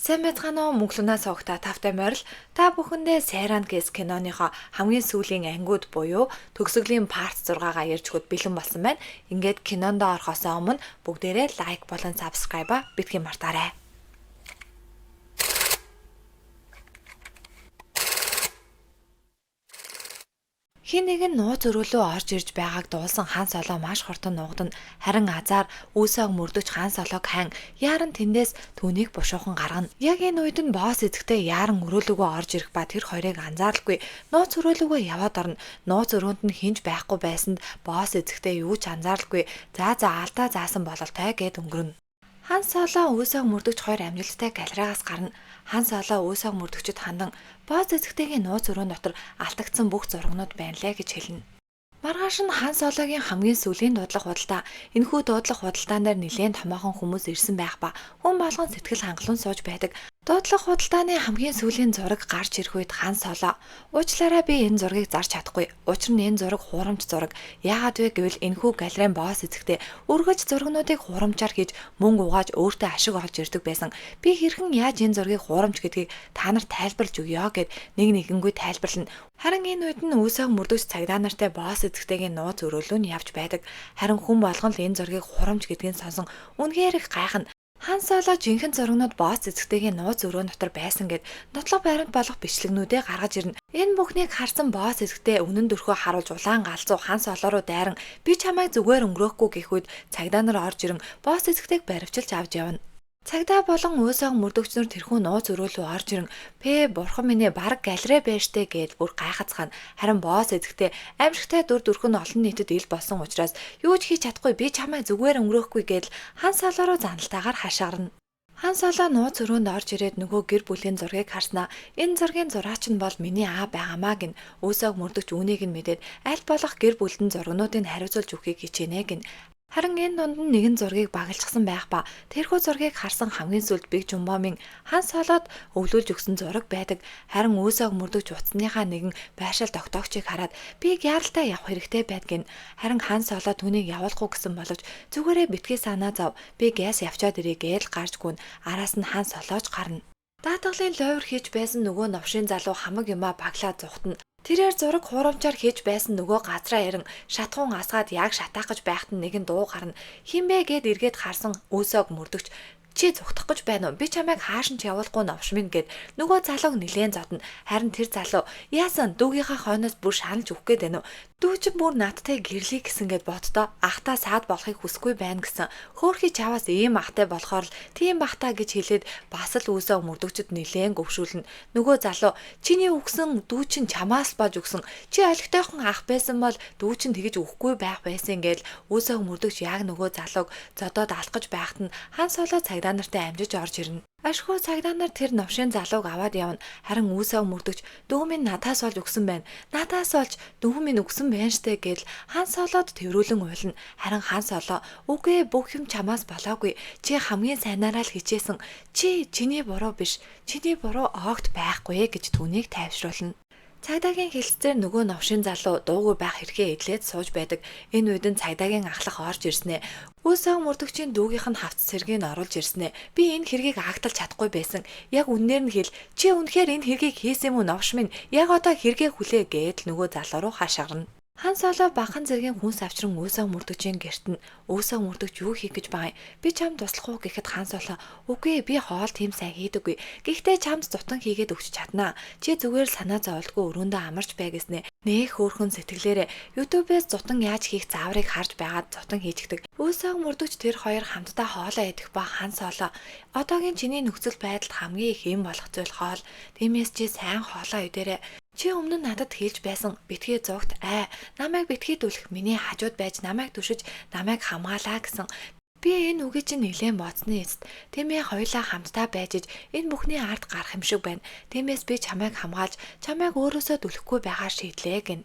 Сайн байцгаана уу, Мөнглөнөө суугта тавтай морил. Та бүхэндээ Сайран Гэс киноныхоо хамгийн сүүлийн ангиуд буюу төгсгөлийн part 6-гаа ярьж өгөхөд бэлэн болсон байна. Ингээд кинонд орохоос өмнө бүгдээрээ like болон subscribe битгий мартаарай. Хэн нэгэн нууц өрөөлөө орж ирж байгааг дуулсан Хан Соло маш хурдан нуугдана. Харин азаар Үүсэг мөрдөгч Хан Солог хайн Яаран тэндээс түүнийг бушуухан гаргана. Яг энэ үед нь босс эзэгтэй Яаран өрөөлөгөө орж ирэх ба тэр хоёрыг анзааралгүй нууц өрөөлөгөө яваад орно. Нууц өрөөнд нь хинж байхгүй байсанд босс эзэгтэй юу ч анзааралгүй за за алдаа заасан бололтой гэд өнгөрнө. Хан Соло Үүсэг мөрдөгч хоёр амжилттай галерейгаас гарна. Хан Соло Үүсэг мөрдөгчд хандан босс эзэгтэйгийн нууц өрөөн дотор алдагдсан бүх зурагнууд байна лээ гэж хэлнэ. Маргааш нь Хан Сологийн хамгийн сүүлийн дуудлага худалдаа. Энэхүү дуудлага худалдаан дээр нэлээн томоохон хүмүүс ирсэн байх ба хүн болгон сэтгэл хангалуун сууж байдаг. Дуудлага худалдааны хамгийн сүүлийн зураг гарч ирэх үед Хан Соло "Уучлаарай, би энэ зургийг зарч чадахгүй. Учир нь энэ зураг хуурамч зураг. Яагаад вэ гэвэл энэхүү галерейн босс эзэгтэй үргэлж зурагнуудыг хуурамчаар хийж мөнгө угааж өөртөө ашиг олж ирдэг байсан. Би хэрхэн яаж энэ зургийг хуурамч гэдгийг та нарт тайлбарлаж өгье" гэд нэг нэгэнгүй тайлбарлана. Харин энэ үед нь Үүсэг мөрдөгч цагдаа нартай босс эзэгтэйгийн нууц өрөөлөө нь явж байдаг. Харин хүн болгон л энэ зургийг хуурамч гэдгийг сонсон үнэхээр их гайхна. Хан Соло жинхэнэ зурагнууд босс эзэгтэйгийн нууц өрөөн дотор байсан гэд нотлох баримт болох бичлэгнүүдээ гаргаж ирнэ. Энэ бүхнийг харсан босс эзэгтэй үнэн дөрхөө харуулж улаан галзуу Хан Соло руу дайран би чамайг зүгээр өнгөрөөхгүй гэх үед цагдаа нар орж ирэн босс эзэгтэйг баривчилж авч явна. Цагдаа болон Үүсэг мөрдөгч нар тэрхүү нууц өрөөлөө орж ирэн "Пэ бурхан минь ээ, бараг галерей байж штэ" гэд бүр гайхацгаана. Харин босс эзэгтэй аимшигтай дүр төрх нь олон нийтэд ил болсон учраас юу ч хийж чадахгүй, би чамайг зүгээр өнгөрөөхгүй гэдэл Хан Соло руу заналтайгаар хашгирна. Хан Соло нууц өрөөнд орж ирээд нөгөө гэр бүлийн зургийг харснаа "Энэ зургийн зураач нь бол миний аа байгаамаа" гин. Үүсэг мөрдөгч үүнийг нь мэдээд аль болох гэр бүлдэн зургнуудыг хариуцуулж өгөхийг хичээнэ гин. Харин энэ дунд нь нэгэн зургийг багалчихсан байх ба тэрхүү зургийг харсан хамгийн сүүлд Биг Жумбомын Хан Солод өвлүүлж өгсөн зураг байдаг. Харин Үүсэг мөрдөгч утасныхаа нэгэн байршил тогтоогчийг хараад би гяралтай явах хэрэгтэй байд гин. Харин Хан Соло түүнийг явуулахгүй гэсэн боловч зүгээрээ битгий санаа зов, би гяс явчаад ирье гээл гарч гүн араас нь Хан Солоож гарна. Даатгалын ловир хийж байсан нөгөө новшийн залуу хамаг юмаа баглаа зүхтана. Тэрээр зураг хуурамчаар хийж байсан нөгөө газраа ирэн шатхуун асгаад яг шатаах гэж байхад нь нэгэн дуу гарна. Хэн бэ гэд эргээд харсан Үүсэг мөрдөгч "Чи зүхтах гэж байна уу? Би чамайг хаашин ч явуулахгүй новш минь" гэд нөгөө залууг нилээн зодно. Харин тэр залуу "Яасан, дүүгийнхаа хойноос бүр шаналж өгөх гээд байна уу? Дүү чинь бүр надтай гэрлэе гэсэн гэд боддоо. Ахтаа саад болохыг хүсэхгүй байна гэсэн. Хөөхий чаваас ийм ахтай болохоор л тийм бахтаа" гэж хэлээд бас л Үүсэг мөрдөгчд нилээн гөвшүүлнэ. Нөгөө залуу "Чиний үгсэн дүү чинь чамаас болж өгсөн. Чи олигтойхон ах байсан бол дүү чинь тэгэж өгөхгүй байх байсан" гээл Үүсэг мөрдөгч яг нөгөө залууг зодоод алах гэж байхад нь Хан Соло цагдаа нартай амжиж орж ирнэ. Ашгүй цагдаа нар тэр новшийн залууг аваад явна. Харин Үүсэг мөрдөгч "Дүү минь надаас олж өгсөн байна. Надаас олж дүү минь өгсөн байна штэ" гэдэл Хан Солоод тэрврүүлэн уйлна. Харин Хан Соло "Үгүй, бүх юм чамаас болоогүй. Чи хамгийн сайнаараа л хичээсэн. Чи чиний буруу биш. Чиний буруу огт байхгүй" гэж түүнийг тайвшруулна. Цагдаагийн хэлцээр нөгөө новшийн залуу дуугүй байх хэрэгээ эдлээд сууж байдаг. Энэ үед нь цагдаагийн ахлах орж ирснээ Үүсэг мөрдөгчийн дүүгийнх нь хавц цэргийг оруулж ирснээ "Би энэ хэргийг агталж чадахгүй байсан. Яг үннээр нь хэл. Чи үнэхээр энэ хэргийг хийсэн юм уу, новш минь? Яг одоо хэрэгээ хүлээ" гээд нөгөө залуу руу хашгирна. Хан Соло бахан зэргийн хүнс авчран Үүсэг мөрдөгчийн гэрт нь Үүсэг мөрдөгч "Юу хийх гэж байгаа юм? Би чамд туслах уу?" гэхэд Хан Соло "Үгүй, би хоол тийм сайн хийдэггүй. Гэхдээ чамд зутан хийгээд өгч чаднаа. Чи зүгээр л санаа зовлтгүй өрөөндөө амарч бай" гэснээ нэх хөөрхөн сэтгэлээрээ YouTube-ээс зутан яаж хийх зааврыг харж байгаад зутан хийчихдэг. Үүсэг мөрдөгч тэр хоёр хамтдаа хоолоо идэх ба Хан Соло "Одоогийн чиний нөхцөл байдалд хамгийн их эм болох зүйл хоол. Тиймээс чи сайн хоолоо идээрэй. Чи өмнө нь надад хэлж байсан битгий зугт ай, намайг битгий түлх, миний хажууд байж намайг түшиж, намайг хамгаалаа гэсэн. Би энэ үгийг чинь нэлээд бодсны эцэст тиймээ хоёулаа хамтдаа байж иж энэ бүхний ард гарах юм шиг байна. Тиймээс би чамайг хамгаалж, чамайг өөрөөсөө түлхэхгүй байгаар шийдлээ" гэнэ.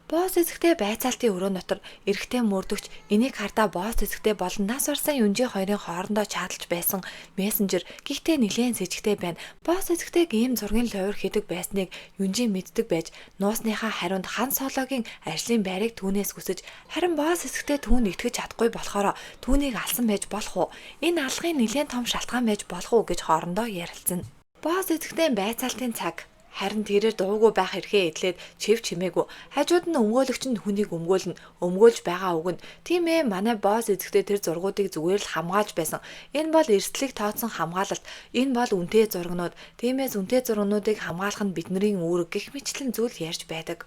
Босс эзэгтэй байцаалтын өрөө дотор эрэгтэй мөрдөгч энийг хардаа босс эзэгтэй болон нас барсан Юнжи хоёрын хоорондоо чаталж байсан мессенжер гэхдээ нэлээн сэжигтэй байна. Босс эзэгтэйг ийм зургийн ловир хийдэг байсныг Юнжи мэддэг байж нуусныхаа хариунд Хан Сологийн ажлын байрыг түүнээс хүсэж харин босс эзэгтэй түүнд итгэж чадахгүй болохоор түүнийг алсан байж болох уу? Энэ алгын нэлээн том шалтгаан байж болох уу гэж хоорондоо ярилцсан. Босс эзэгтэй байцаалтын цаг харин тэрээр дуугүй байх эрхээ эдлээд чив чимээгүй. Хажууд нь өмгөөлөгч нь хүнийг өмгөөлнө. Өмгөөлж байгаа үг нь тийм ээ манай босс эзэгтэй тэр зургуудыг зүгээр л хамгаалж байсан. Энэ бол эрсдлийг тооцсон хамгаалалт. Энэ бол үнэтэй зургнууд. Тиймээс үнэтэй зургнуудыг хамгаалах нь бидний үүрэг гэх мэтлэн зүйл ярьж байдаг.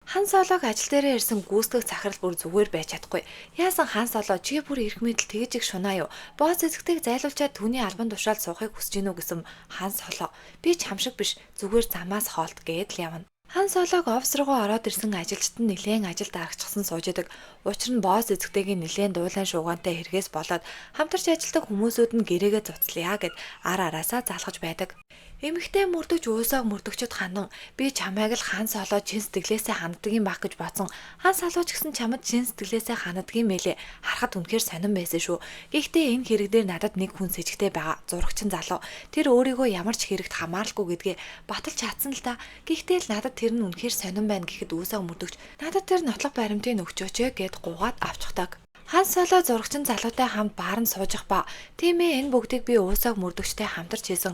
Хан Солог ажил дээрээ ирсэн гүйцэтгэх захирал бүр зүгээр байж чадахгүй. Яасан Хан Соло чи бүр эрх мэдэл тэгж их шунаа юу? Босс эзэгтэйг зайлуулчаад түүний албан тушаал суухыг хүсэж гинүү гэсэн Хан Соло. Би чам шиг биш зүгээр замаас хоолт гээд л явна. Хан Солог офис руугаа ороод ирсэн ажилчид нь нэлээн ажил дарагчсан сууж идэг. Учир нь босс эзэгтэйгийн нэлээн дуулан шуугаантай хэрэгээс болоод хамтарч ажилладаг хүмүүсүүд нь гэрээгээ цуцлая гэд ар араасаа залгаж байдаг. Эмэгтэй мөрдөгч уусааг мөрдөгчд ханан би чамайг л Хан Соло чин сэтгэлээсээ ханддаг юм баг гэж бодсон. Хан Соло ч гэсэн чамд чин сэтгэлээсээ ханддаг юм мэлээ. Харахад үнэхээр сонирн байсан шүү. Гэхдээ энэ хэрэг дээр надад нэг хүн сэжигтэй байгаа. Зурагчин залуу. Тэр өөрийгөө ямар ч хэрэгт хамааралгүй гэдгээ баталж чадсан л да. Гэхдээ л надад тэр нь үнэхээр сонирн байна гэхэд уусааг мөрдөгч надад тэр нотлох баримтыг өгчөөч гэд гуугаад авчихдаг. Хан Соло зурагчин залуутай хамт бааранд суужих ба. Тийм ээ энэ бүгдийг би уусааг мөрдөгчтэй хамтарч хийсэн.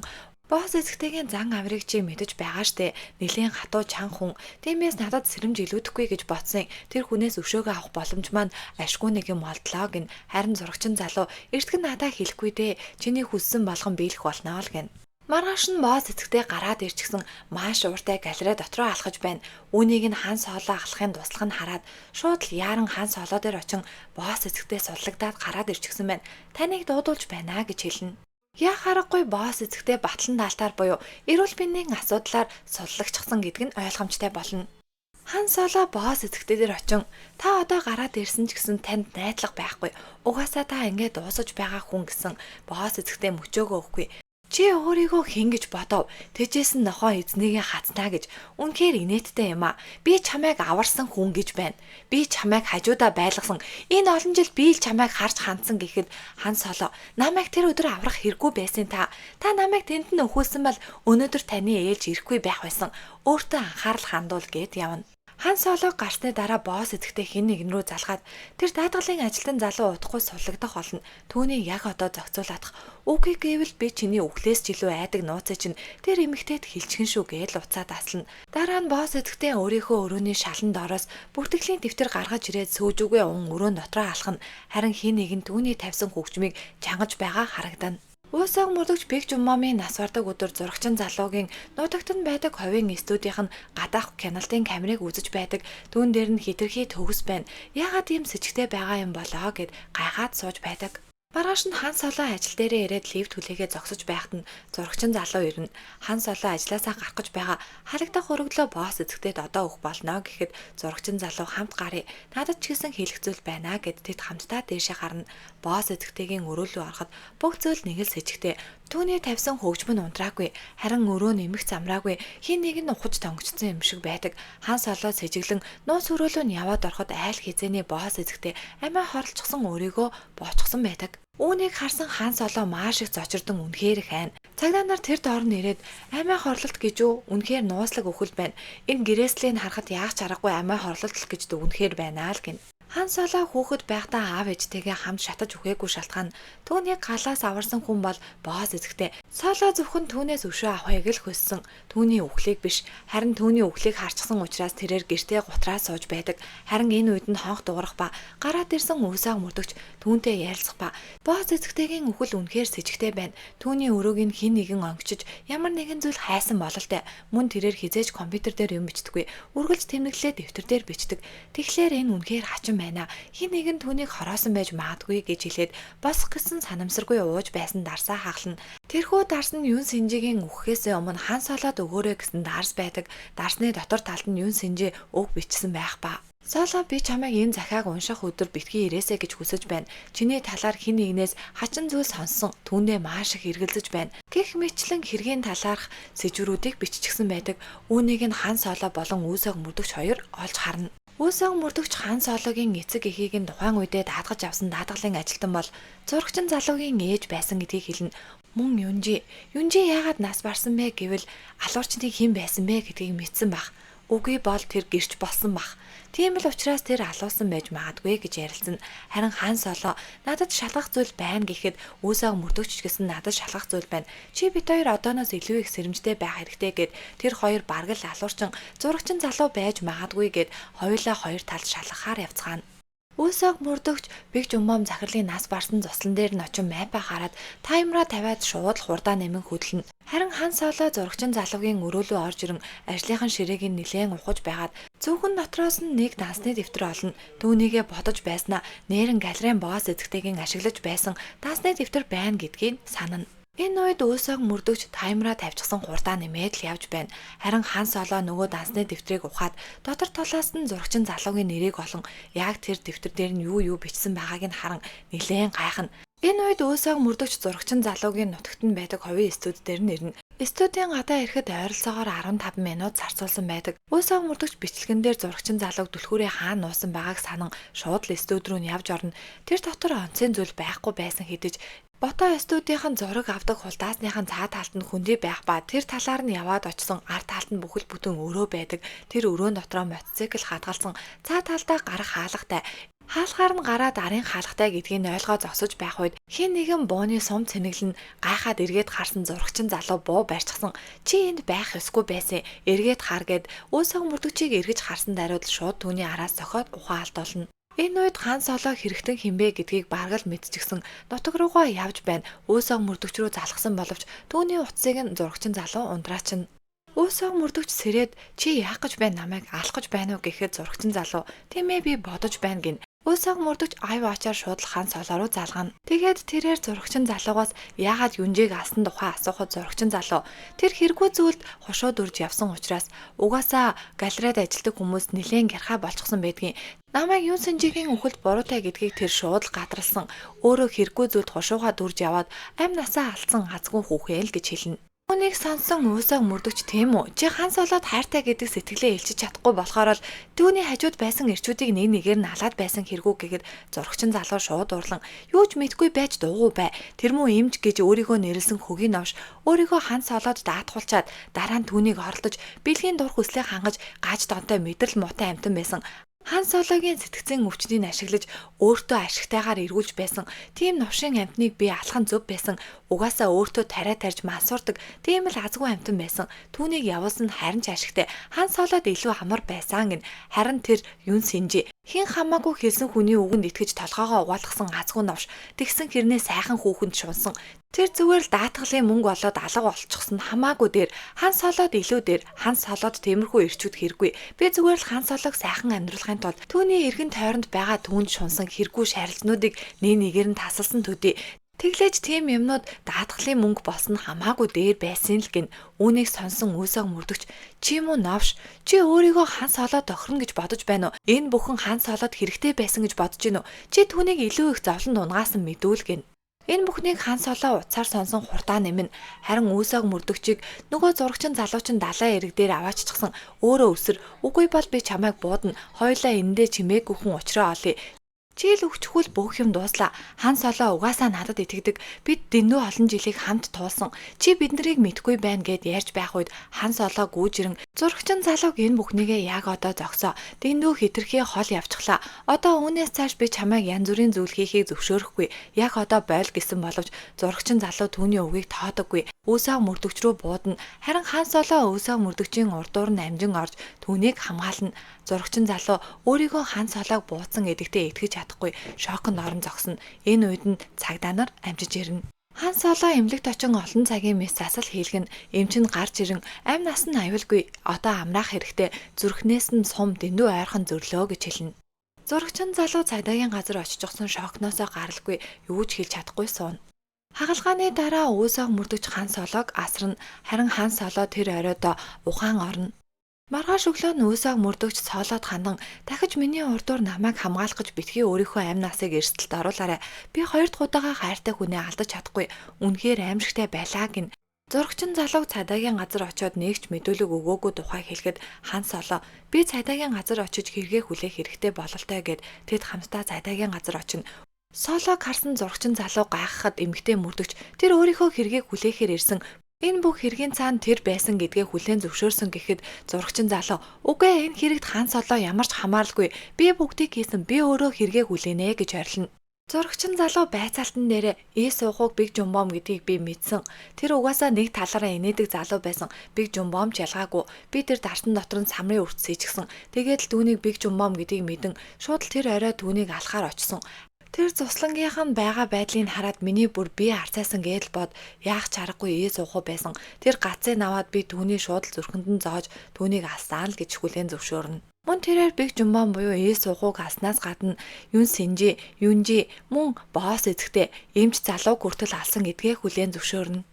Босс эзэгтэйгийн зан авирыг чи мэдэж байгаа штэ. Нэлээн хатуу чанга хүн. Тиймээс надад сэрэмж илүүдэхгүй гэж бодсон. Тэр хүнээс өшөөгөө авах боломж маань ашгүй нэг юм олдлоо гин. Харин зурагчин залуу эртхэн надаа хэлэхгүй дээ. Чиний хүссэн болгон биелэх болно л гин. Маргааш нь босс эзэгтэй гараад ирчихсэн маш ууртай галерей дотроо алхаж байна. Үүнийг нь Хан Соло алхахын туслах нь хараад шууд л яаран Хан Соло дээр очин босс эзэгтэй суллагдаад гараад ирчихсэн байна. Таныг дуудуулж байна гэж хэлнэ. Яа харахгүй босс эзэгтэй батлан даалтаар буюу эрүүл мэндийн асуудлаар суллагчсан гэдэг нь ойлгомжтой болно. Хан Соло босс эзэгтэй дээр очин та одоо гараад ирсэн ч гэсэн танд найдлага байхгүй. Угаасаа та ингээд дуусаж байгаа хүн гэсэн босс эзэгтэй мөчөөгөө өгөхгүй. Чи өөрийгөө хэн гэж бодов? Тэжээс нь нохоо эзнийгээ хацнаа гэж. Үнэхээр инээдтэй юм а. Би чамайг аварсан хүн гэж байна. Би чамайг хажуудаа байлгасан. Энэ олон жил би л чамайг харж хандсан гэхэд Хан Соло намайг тэр өдөр аврах хэрэггүй байсан та. Та намайг тэнд нь өхүүлсэн бол өнөөдөр таны ээлж ирэхгүй байх байсан. Өөртөө анхаарал хандуул гэд явна. Хан Соло гарсны дараа босс эзэгтэй хэн нэгэн рүү залгаад тэр даатгалын ажилтан залуу удахгүй суллагдах болно. Түүнийг яг одоо зохицуулаадах. Үгүй гэвэл би чиний үхлээс ч илүү айдаг нууцыг чинь тэр эмэгтэйд хэлчихэн шүү гэж уцаа таслана. Дараа нь босс эзэгтэй өөрийнхөө өрөөний шалан доороос бүртгэлийн дэвтэр гаргаж ирээд сөөжүүгээ ун өрөөнд дотроо алхана. Харин хэн нэгэн түүний тавьсан хөгжмийг чангаж байгаа харагдана. Уусааг мөрдөгч Бэг Жуммамын нас бардаг өдөр зурагчин залуугийн нутагт нь байдаг хувийн студийнх нь гадаах хяналтын камерыг үзэж байдаг. Түүн дээр нь хэтэрхий төгс байна. Яагаад ийм сэжигтэй байгаа юм болоо гэд гайхаад сууж байдаг. Маргааш нь Хан Соло ажил дээрээ ирээд лифт хүлээгээ зогсож байхад нь зурагчин залуу ирнэ. Хан Соло ажлаасаа гарах гэж байгаа халагдах өргөдлөө босс эзэгтэйд одоо өгөх болно гэхэд зурагчин залуу хамт гаръя. Надад ч гэсэн хэлэх зүйл байна гэд тэд хамтдаа дээшээ гарна. Босс эзэгтэйгийн өрөөлөө ороход бүх зүйл нэг л сэжигтэй. Түүний тавьсан хөгжим нь унтраагүй. Харин өрөө нэмэх замраагүй. Хин нэг нь ухаж тонгочсон юм шиг байдаг. Хан Соло сэжиглэн нууц өрөөлөө нь яваад ороход айл хизээний босс эзэгтэй амиа хорлцсон өөрийгөө боочсон байдаг. Үүнийг харсан Хан Соло маш их зочирдон үнэхээр их айн. Цагдаа нар тэр доор нь ирээд амиа хорлолт гэж үү? Үнэхээр нууцлаг өхөл байна. Энэ гэрээслийг харахад яах ч аргагүй амиа хорлолт л гэж дүгнэхээр байна л гин. Хан Соло хүүхэд байхдаа аав ээжтэйгээ хамт шатаж үхээгүй шалтгаан түүнийг галаас аварсан хүн бол босс эзэгтэй. Соло зөвхөн түүнээс өшөө авахыг л хүссэн. Түүний үхлийг биш, харин түүний үхлийг харчихсан учраас тэрээр гэртээ гутраа сууж байдаг. Харин энэ үед нь хонх дуурах ба гараад ирсэн өвсөг мөрдөгч түүнтэй ярилцах ба босс эзэгтэйгийн үхэл үнэхээр сэжигтэй байна. Түүний өрөөг нь хэн нэгэн онгочиж ямар нэгэн зүйл хайсан бололтой. Мөн тэрээр хизээж компьютер дээр юм бичдэггүй. Үргэлж тэмдэглэлээ дэвтэр дээр бичдэг. Тэгэхээр энэ үнэхээр хачин байна. Хэн нэгэн түүнийг хороосон байж магадгүй гэж хэлээд босох гэсэн санамсаргүй ууж байсан дарсаа хаглана. Тэрхүү дарс нь Юн Синжигийн үхэхээс өмнө Хан Солоод өгөөрэй гэсэн дарс байдаг. Дарсны дотор талд нь Юн Синжи үг бичсэн байх ба. Соло би чамайг энэ захиаг унших өдөр битгий ирээсэй гэж хүсэж байна. Чиний талаар хэн нэгнээс хачин зүйл сонссон. Түүндээ маш их эргэлзэж байна. Гэх мэтлэн хэргийн талаарх сэжвэрүүдийг биччихсэн байдаг. Үүнийг нь Хан Соло болон Үүсэг мөрдөгч хоёр олж харна. Өөсөг мөрдөгч Хан Сологийн эцэг эхийг нь тухайн үедээ даатгаж авсан даатгалын ажилтан бол зурагчин залуугийн ээж байсан гэдгийг хэлнэ. Мөн Юнжи, Юнжи яагаад нас барсан бэ гэвэл алуурчныг хэн байсан бэ гэдгийг мэдсэн бах. Үгүй бол тэр гэрч болсон бах. Тийм л учраас тэр алуусан байж магадгүй гэж ярилцсан. Харин Хан Соло надад шалгах зүйл байна гэхэд Өөсөг мөрдөгч гэсэн надад шалгах зүйл байна. Чи бид хоёр одооноос илүү их сэрэмжтэй байх хэрэгтэй гэд тэр хоёр бараг л алуурчин зурагчин залуу байж магадгүй гэд хоёулаа хоёр талд шалгахаар явцгаана. Өөсөг мөрдөгч Бэгж Өмбом захирлын нас барсан зуслан дээр нь очин майпа хараад таймраа тавиад шууд л хурдаа нэмэн хөдлөнө. Харин Хан Соло зурагчин залуугийн өрөөлөө орж ирэн ажлынхан ширээг нь нилээн ухаж байгаад зөвхөн дотроос нь нэг дансны дэвтэр олно. Түүнийгээ бодож байснаа нэрэн галерейн босс эзэгтэйгийн ашиглаж байсан дансны дэвтэр байна гэдгийг санана. Энэ үед Өөсөг мөрдөгч таймраа тавьчихсан хурдаа нэмээд л явж байна. Харин Хан Соло нөгөө дансны дэвтрийг ухаад дотор талаас нь зурагчин залуугийн нэрийг олон яг тэр дэвтэр дээр нь юу юу бичсэн байгааг нь харан нилээн гайхна. Энэ үед Өөсөг мөрдөгч зурагчин залуугийн нутагт нь байдаг хувийн студи дээр нь ирнэ. Студийн гадаа ирэхэд ойролцоогоор 15 минут зарцуулсан байдаг. Өөсөг мөрдөгч бичлэгэн дээр зурагчин залууг түлхүүрээ хаана нуусан байгааг санан шууд л студи рүү нь явж орно. Тэр дотор онцын зүйл байхгүй байсан хэдиж Бото студийнхан зураг авдаг хулдаасныхан цаа талд нь хөндөй байх ба тэр талаар нь яваад очсон ард талд нь бүхэл бүтэн өрөө байдаг. Тэр өрөөн дотроо мотоцикл хадгалсан цаа талдаа гарах хаалгатай. Хаалгаар нь гараад арын хаалгатай гэдгийг нь ойлгоо зогсож байх үед хэн нэгэн бууны сум цэнэглэн гайхаад эргээд харсан зурагчин залуу буу барьчихсан. Чи энд байх ёсгүй байсан. Эргээд хар гэд Өөсөг мөрдөгчийг эргэж харсан даруйд л шууд түүний араас зохиод ухаан алдуулна. Энэ үед Хан Соло хэрэгтэн хинбэ гэдгийг бараг л мэдчихсэн. Нутаг руугаа явж байна. Өөсөг мөрдөгч рүү залхсан боловч түүний утсыг нь зурагчин залуу унтраачна. Өөсөг мөрдөгч сэрээд чи яах гэж байна намайг алах гэж байна уу гэхэд зурагчин залуу тийм ээ би бодож байна гин. Өөсөг мөрдөгч iWatch-аар шууд л Хан Соло руу залгана. Тэгээд тэрээр зурагчин залуугаас яагаад Юнжиг алсан тухай асуухад зурагчин залуу тэр хэрэггүй зүйлд хошуу дүрж явсан учраас угаасаа галерейд ажилтдаг хүмүүс нэлээн гярхай болчихсон байдгийн. Намайг Юн Сэнжигийн үхэлд буруутай гэдгийг тэр шууд л гадралсан. Өөрөө хэрэггүй зүйлд хошуугаа дүрж яваад амь насаа алдсан азгүй хүүхэн л гэж хэлнэ. Үүнийг сонсон Өөсөг мөрдөгч тийм үү? Чи Хан Солоод хайртай гэдэг сэтгэлээ илчиж чадахгүй болохоор л түүний хажууд байсан эрчүүдийг нэг нэгээр нь алаад байсан хэрэгүү гэхэд зурагчин залуу шууд уурлан юу ч мэдгүй байж дуугүй бай. Тэр муу эмч гэж өөрийгөө нэрлсэн хөгийн новш өөрийгөө Хан Солоод даатгуулчаад дараа нь түүнийг оролдож бэлгийн дур хүслээ хангаж гаж донтой мэдрэл муутай амтан байсан. Хан Сологийн сэтгцэн өвчнийг ашиглаж өөртөө ашигтайгаар эргүүлж байсан. Тийм новшин амтныг би алах нь зөв байсан. Угаасаа өөртөө тариа тарьж мансуурдаг. Тийм л азгүй амтан байсан. Түүнийг явуулсан нь харин ч ашигтай. Хан Солоод илүү амар байсан гин. Харин тэр Юн Синжи хэн хамаагүй хэлсэн хүний үгэнд итгэж толгоогоо угаалгасан азгүй новш. Тэгсэн хэрнээ сайхан хүүхэнд шунсан. Тэр зүгээр л даатгалын мөнгө болоод алга болчихсон хамаагүй дээр Хан Солоод илүү дээр Хан Солоод тиймэрхүү эрчүүд хэрэггүй. Би зүгээр л Хан Солог сайхан амьдруулахын тулд түүний эргэн тойронд байгаа түүнд шунсан хэрэггүй шарилцнуудыг нэг нэгээр нь тасалсан төдий. Тэглээж тийм юмнууд даатгалын мөнгө болсон хамаагүй дээр байсан л гин. Үүнийг сонсон Өөсөг мөрдөгч чи юм уу новш чи өөрийгөө Хан Солоод тохирно гэж бодож байна уу? Энэ бүхэн Хан Солоод хэрэгтэй байсан гэж бодож гин үү? Чи түүнийг илүү их зовлонд унгаасан мэдүүл гин. Энэ бүхнийг Хан Соло утсаар сонсон хурдаа нэмнэ. Харин Өөсөг мөрдөгчийг нөгөө зурагчин залуучин далайн эрэг дээр авааччихсан өөрөө өсөр. Үгүй бол би чамайг буудна. Хоёулаа эндээ чимээгүй хүн учраа олъё. Чи л өгчхүүл бүх юм дууслаа. Хан Соло угаасаа надад итгэдэг. Бид дэндүү олон жилийг хамт туулсан. Чи бид нарыг мэдгүй байна гэд ярьж байх үед Хан Соло гүйж ирэн зурагчин залууг энэ бүхнийгээ яг одоо зогсоо. Дэндүү хитрхи хол явчихлаа. Одоо үүнээс цааш би чамайг янз бүрийн зүйл хийхийг зөвшөөрөхгүй. Яг одоо бойл гэсэн боловч зурагчин залуу түүний үгийг тоодоггүй. Өөсөө мөрдөгч рүү буудна. Харин Хан Соло Өөсөө мөрдөгчийн урдуур нь амжин орж түүнийг хамгаална. Зурагчин залуу өөрийгөө Хан Солог бууцсан гэдэгтээ итгэж чадахгүй шоконд орон зогсно. Энэ үед нь цагдаа нар амжиж ирнэ. Хан Соло эмнэлэгт очин олон цагийн мэс засал хийлгэн эмч нь гарч ирэн амь нас нь аюулгүй одоо амраах хэрэгтэй зүрхнээс нь сум дэндүү ойрхон зөрлөө гэж хэлнэ. Зурагчин залуу цагдаагийн газар очиж шокноосоо гаралгүй юу ч хэлж чадахгүй сууна. Хагалгааны дараа Өөсөг мөрдөгч Хан Солог асарна. Харин Хан Соло тэр оройдоо ухаан орно. Маргааш өглөө нь Өөсөг мөрдөгч цоолоод хандан дахиж миний урдуур намайг хамгаалах гэж битгий өөрийнхөө амь насыг эрсдэлд оруулаарай. Би хоёр дахь удаага хайртай хүнээ алдаж чадахгүй. Үнэхээр аимшигтай байлаа гин. Зурагчин залууг цайдаагийн газар очиод нэг ч мэдүүлэг өгөөгүй тухай хэлэхэд Хан Соло би цайдаагийн газар очиж хэрэгээ хүлээх хэрэгтэй бололтой гэд тэд хамтдаа цайдаагийн газар очино. Солог харсан зурагчин залуу гайхахад эмэгтэй мөрдөгч тэр өөрийнхөө хэргийг хүлээхээр ирсэн. Энэ бүх хэргийн цаана тэр байсан гэдгээ хүлээн зөвшөөрсөн гэхэд зурагчин залуу үгүй энэ хэрэгт Хан Соло ямар ч хамааралгүй би бүгдийг хийсэн би өөрөө хэрэгээ хүлээнэ гэж орилно. Зурагчин залуу байцаалтан дээрээ Ис уугууг Биг Жумбом гэдгийг би мэдсэн. Тэр угаасаа нэг талаараа инээдэг залуу байсан. Биг Жумбом ч ялгаагүй. Би тэр дарсан дотор нь самрын үрт сэжигсэн. Тэгээд л түүнийг Биг Жумбом гэдгийг мэдэн шууд л тэр орой түүнийг алахаар очсон. Тэр зуслангийнх нь байгаа байдлыг хараад миний бүр бие арцайсан гэдэл бод яах ч аргагүй Ис уугуу байсан. Тэр гацыг аваад би түүний шууд л зүрхэнд нь зоож түүнийг алсан л гэж хүлээн зөвшөөрнө. Мөн тэрээр Биг Жумбан буюу Ис уугууг алснаас гадна Юн Синжи, Юнжи мөн босс эзэгтэй эмч залууг хүртэл алсан гэдгээ хүлээн зөвшөөрнө.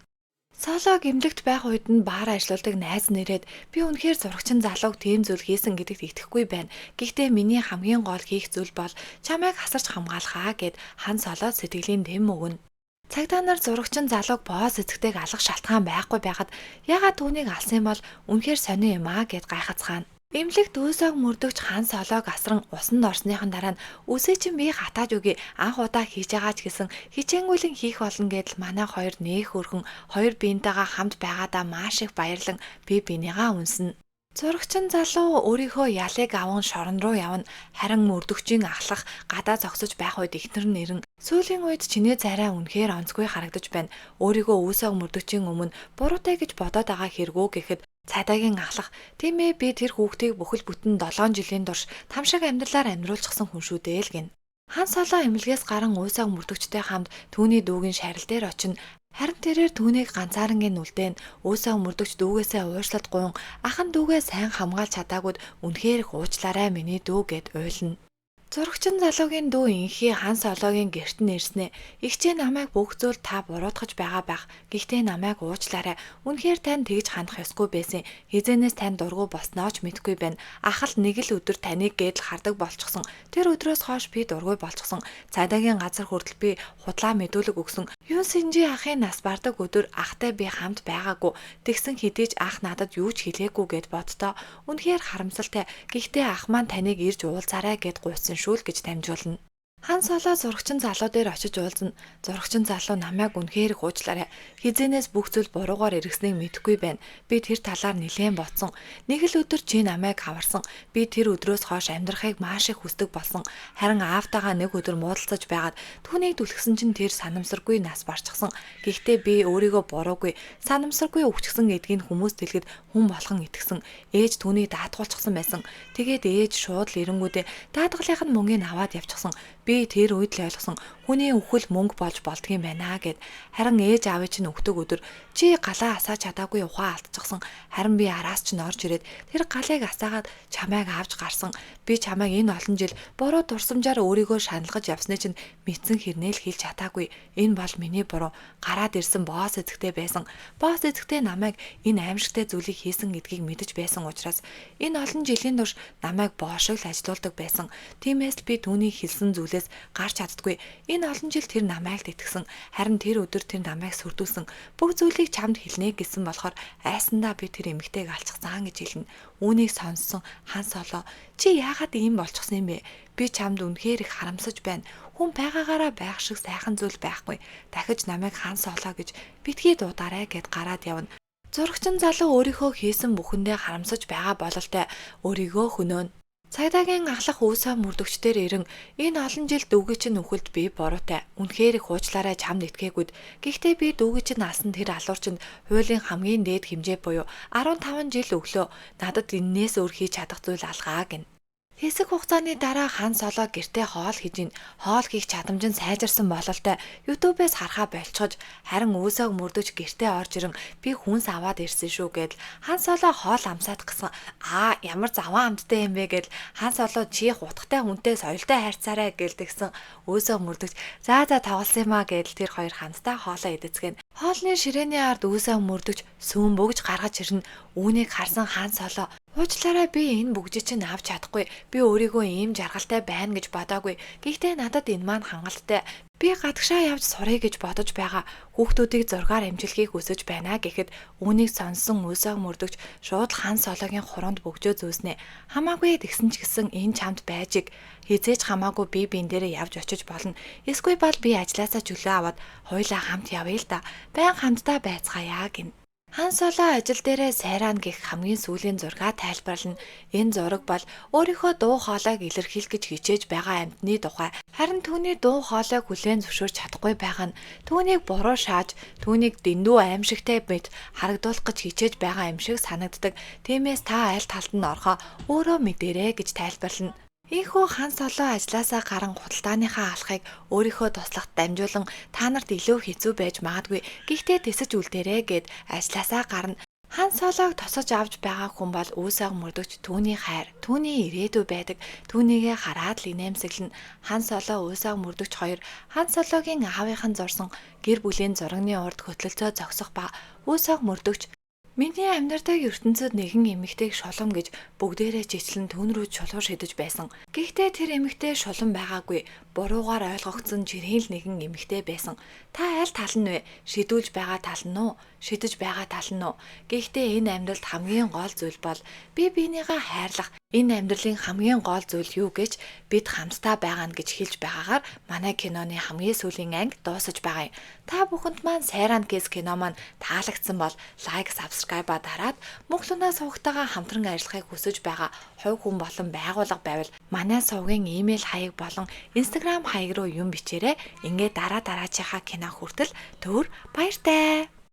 Соло гимлэгт байх үед нь баар ажилладаг найз нэрээд би үнэхээр зурагчин залууг тийм зүйл хийсэн гэдэгт итгэхгүй байна. Гэхдээ миний хамгийн гол хийх зүйл бол чамайг хасарч хамгаалах аа гэд Хан Соло сэтгэлийн дэм өгнө. Цагдаа нар зурагчин залууг босс эзэгтэйг алах шалтгаан байхгүй байхад яагаад түүнийг алсан юм бол үнэхээр сонин юм аа гэд гайхацгаана. Эмнэлэгт Өөсөөг мөрдөгч Хан Солог асран усанд орсныхан дараа нь үсээ чинь би хатааж өгье анх удаа хийж байгаа ч гэсэн хичээнгүйлэн хийх болно гэдэл манай хоёр нээх өрхөн хоёр биентэйгээ хамт байгаадаа маш их баярлан би бинийгаа үнснэ. Зурагчин залуу өөрийнхөө ялыг аван шорон руу явна. Харин мөрдөгчийн ахлах гадаа зогсож байх үед эхнэр нь ирэн сүүлийн үед чиний царай үнэхээр онцгүй харагдаж байна. Өөрийгөө Өөсөөг мөрдөгчийн өмнө буруутай гэж бодоод байгаа хэрэгүү гэхэд цайдаагийн ахлах тийм ээ би тэр хүүхдийг бүхэл бүтэн 7 жилийн турш там шиг амьдралаар амьдруулчихсан хүн шүү дээ л гэнэ. Хан Соло эмнэлгээс гаран Өөсөөг мөрдөгчтэй хамт түүний дүүгийн шарил дээр очино. Харин тэрээр түүнийг ганцаарангийн нүлдээн Өөсөөг мөрдөгч дүүгээсээ уучлалт гуйн ах нь дүүгээ сайн хамгаалж чадаагүйд үнэхээр их уучлаарай миний дүү гэд уйлна. Зурагчин залуугийн дүү Инхи Хан Сологийн гэрт нь ирснээ эгчээ намайг бүх зүйл та буруутгаж байгаа байх. Гэхдээ намайг уучлаарай. Үнэхээр тань тэгж хандах ёсгүй байсан. Хизээнээс тань дургу болсноо ч мэдэхгүй байна. Ах л нэг л өдөр таныг гэдэл хардаг болчихсон. Тэр өдрөөс хойш би дургүй болчихсон. Цайдаагийн газар хүртэл би худлаа мэдүүлэг өгсөн. Юн Синжи ахын нас бардаг өдөр ахтай би хамт байгаагүй. Тэгсэн хэдий ч ах надад юу ч хэлээгүй гэд боддоо. Үнэхээр харамсалтай. Гэхдээ ах маань таныг ирж уулзаарай гэд гуйсан шүү л гэж дамжуулна. Хан Соло зурагчин залуу дээр очиж уулзна. Зурагчин залуу намайг үнэхээр их уучлаарай. Хизээнээс бүх зүйл буруугаар эргэснийг мэдэхгүй байна. Би тэр талаар нэлээд бодсон. Нэг л өдөр чи намайг хаварсан. Би тэр өдрөөс хойш амьдрахыг маш их хүсдэг болсон. Харин аавтайгаа нэг өдөр муудалцаж байгаад түүнийг түлхсэн чинь тэр санамсаргүй нас барчихсан. Гэхдээ би өөрийгөө буруугүй, санамсаргүй өвчгсөн гэдгийг хүмүүст хэлэхэд хүн болгон итгэсэн. Ээж түүнийг даатгуулчихсан байсан. Тэгээд ээж шууд л эрэнгүүдээ даатгалынх нь мөнгийг аваад явчихсан. Би тэр үед л ойлгосон хүний үхэл мөнгө болж болдгийм байна гэд. Харин ээж аавыг чинь өгдөг өдөр чи галаа асааж чадаагүй ухаан алдчихсан. Харин би араас чинь орж ирээд тэр галыг асаагаад чамайг авч гарсан. Би чамайг энэ олон жил буруу дурсамжаар өөрийгөө шаналгаж явсны чинь мэдсэн хэрнээ л хэлж чадаагүй. Энэ бол миний буруу. Гараад ирсэн босс эзэгтэй байсан. Босс эзэгтэй намайг энэ аимшигтай зүйлийг хийсэн гэдгийг мэдэж байсан учраас энэ олон жилийн турш намайг боошог л ажилуулдаг байсан. Тиймээс л би түүний хэлсэн зүйлээс гарч чаддгүй. Энэ олон жил тэр намайг тэтгэсэн. Харин тэр өдөр тэр намайг сүрдүүлсэн. Бүх зүйлийг чамд хэлнэ гэсэн болохоор айсандаа би тэр эмэгтэйг алчихсан гэж хэлнэ. Үүнийг сонссон Хан Соло чи яагаад ийм болчихсон юм бэ? Би чамд үнэхээр их харамсаж байна. Хүн байгаагаараа байх шиг сайхан зүйл байхгүй. Дахиж намайг Хан Соло гэж битгий дуудаарай гэд гараад явна. Зурагчин залуу өөрийнхөө хийсэн бүхэндээ харамсаж байгаа бололтой өөрийгөө хөнөөнө. Цагдаагийн ахлах Өөсөө мөрдөгчдөр ирэн энэ олон жил дүүгээ чинь үхэлд би буруутай. Үнэхээр их уучлаарай чамд итгээгүйд. Гэхдээ би дүүгээ чинь алсан тэр алуурчинд хуулийн хамгийн дээд хэмжээ буюу 15 жил өглөө. Надад энээс өөр хийж чадах зүйл алгаа гэнэ. Хэсэг хугацааны дараа Хан Соло гэртээ хоол хийж ин хоол хийх чадамж нь сайжирсан бололтой YouTube-ээс харахаа болчихож харин Өөсөөг мөрдөж гэртээ орж ирэн би хүнс аваад ирсэн шүү гэдэл Хан Соло хоол амсаад гисэн. Аа ямар заван амттай юм бэ гэдэл Хан Соло чи хутгатай хүнтэй соёлтой харьцаарай гэл тэгсэн. Өөсөөг мөрдөж за за тоглосон юм а гэдэл тэр хоёр хамтдаа хоолоо идэцгэн. Хоолны ширээний ард Өөсөөг мөрдөж сүүн бөгж гаргаж ирнэ. Үүнийг харсан Хан Соло Уучлаарай, би энэ бүгжийг чинь авч чадахгүй. Би өөрийгөө ийм жаргалтай байна гэж бодоогүй. Гэхдээ надад энэ маань хангалттай. Би гадагшаа явж суръя гэж бодож байгаа. Хүүхдүүдийг зургаар эмчилгээг хүсэж байна гэхэд үүнийг сонссон Үлсог мөрдөгч шууд Хан Сологийн хуруунд бөгжөө зөөснэ. Хамаагүй тэгсэн ч гэсэн энэ чамд байж хэзээ ч хамаагүй би биен дээрээ явж очиж болно. Эсвэл бол би ажлаасаа чөлөө аваад хоёулаа хамт явъя л да. Байн хамтдаа байцгаая гэнэ. Хан Соло ажил дээрээ сайраа гэх хамгийн сүүлийн зургаа тайлбарлана. Энэ зураг бол өөрийнхөө дуу хоолойг илэрхийлэх гэж хичээж байгаа амьтны тухай. Харин түүний дуу хоолойг хүлээн зөвшөөрч чадахгүй байгаа нь түүнийг буруу шааж, түүнийг дэндүү аимшигтай мэт харагдуулах гэж хичээж байгаа юм шиг санагддаг. Тиймээс та аль талд нь орохоо өөрөө мэдэрэй гэж тайлбарлана. Ийхүү Хан Соло ажлаасаа гаран худалдааныхаа алхахыг өөрийнхөө туслахад дамжуулан та нарт илүү хэцүү байж магадгүй. Гэхдээ тэсэж үлдээрэй гэд ажлаасаа гарна. Хан Солог тосож авч байгаа хүн бол Үлсог мөрдөгч түүний хайр, түүний ирээдүй байдаг. Түүнийгээ хараад л инээмсэглэнэ. Хан Соло, Үлсог мөрдөгч хоёр Хан Сологийн аавынх нь зурсан гэр бүлийн зурагны урд хөтөлцөө зогсох ба Үлсог мөрдөгч миний амьдардаг ертөнцид нэгэн эмэгтэйг шулам гэж бүгдээрээ чичлэн түүн рүү чулуу шидэж байсан. Гэхдээ тэр эмэгтэй шулам байгаагүй. Буруугаар ойлгогдсон жирийн л нэгэн эмэгтэй байсан. Та аль тал нь вэ? Шидүүлж байгаа тал нь уу? Шидэж байгаа тал нь уу? Гэхдээ энэ амьдралд хамгийн гол зүйл бол бие биенийгээ хайрлах. Энэ амьдралын хамгийн гол зүйл юу гэж бид хамтдаа байгаа нь гэж хэлж байгаагаар манай киноны хамгийн сүүлийн анги дуусаж байгаа юм. Та бүхэнд маань Сайран Кейс кино маань таалагдсан бол like, subscribe-а дараад Мөнхлөнөө сувагтайгаа хамтран ажиллахыг хүсэж байгаа хувь хүн болон байгууллага байвал манай сувгийн имэйл хаяг болон Instagram хаяг руу юм бичээрэй. Ингээд дараа дараачихаа кино хүртэл түр баяртай.